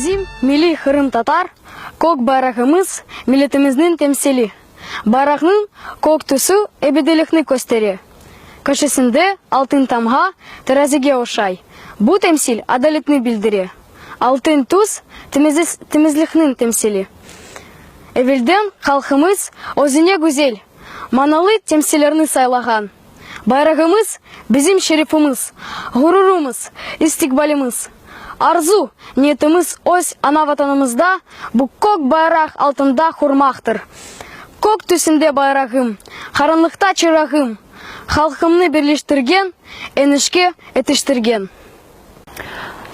Bizim milliy qırımtatar kök bayrağımız milletimizniñ temsili. Bayraqnıñ kök tüsü ebediylikni köstere. Köşesinde altın tamğa terazige oşay. Bu temsil adaletni bildire. Altın tüs, temizlikniñ temsili. Evelden halqımız özüne güzel, manalı temsillerni saylağan. Bayrağımız, bizim şerefimiz, ğururımız, istiqbalimiz. Arzu, niyetimiz öz ana-Vatanımızda bu kök bayraq altında qurmaqtır. Kök tüsünde bayrağım, qaranlıqta çırağım, halqımnı birleştirgen, enişke etiştirgen.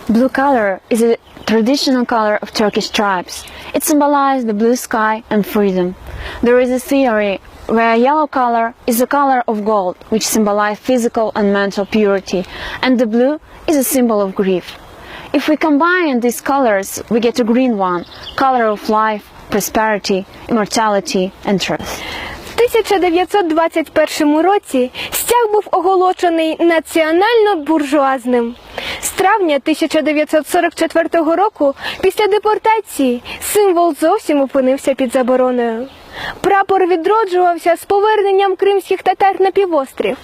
Blue color is a traditional color of Turkish tribes. It symbolizes the blue sky and freedom. There is a theory where yellow color is the color of gold, which symbolizes physical and mental purity, and the blue is a symbol of grief. If we combine these colors, we get a green one, color of life, prosperity, immortality and truth. 1921 році стяг був оголошений національно-буржуазним. З травня 1944 року, після депортації, символ зовсім опинився під забороною. Прапор відроджувався з поверненням кримських татар на півострів.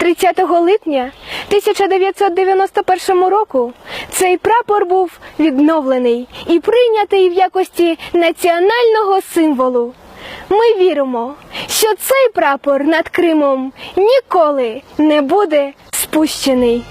30 липня 1991 року цей прапор був відновлений і прийнятий в якості національного символу. Ми віримо, що цей прапор над Кримом ніколи не буде спущений.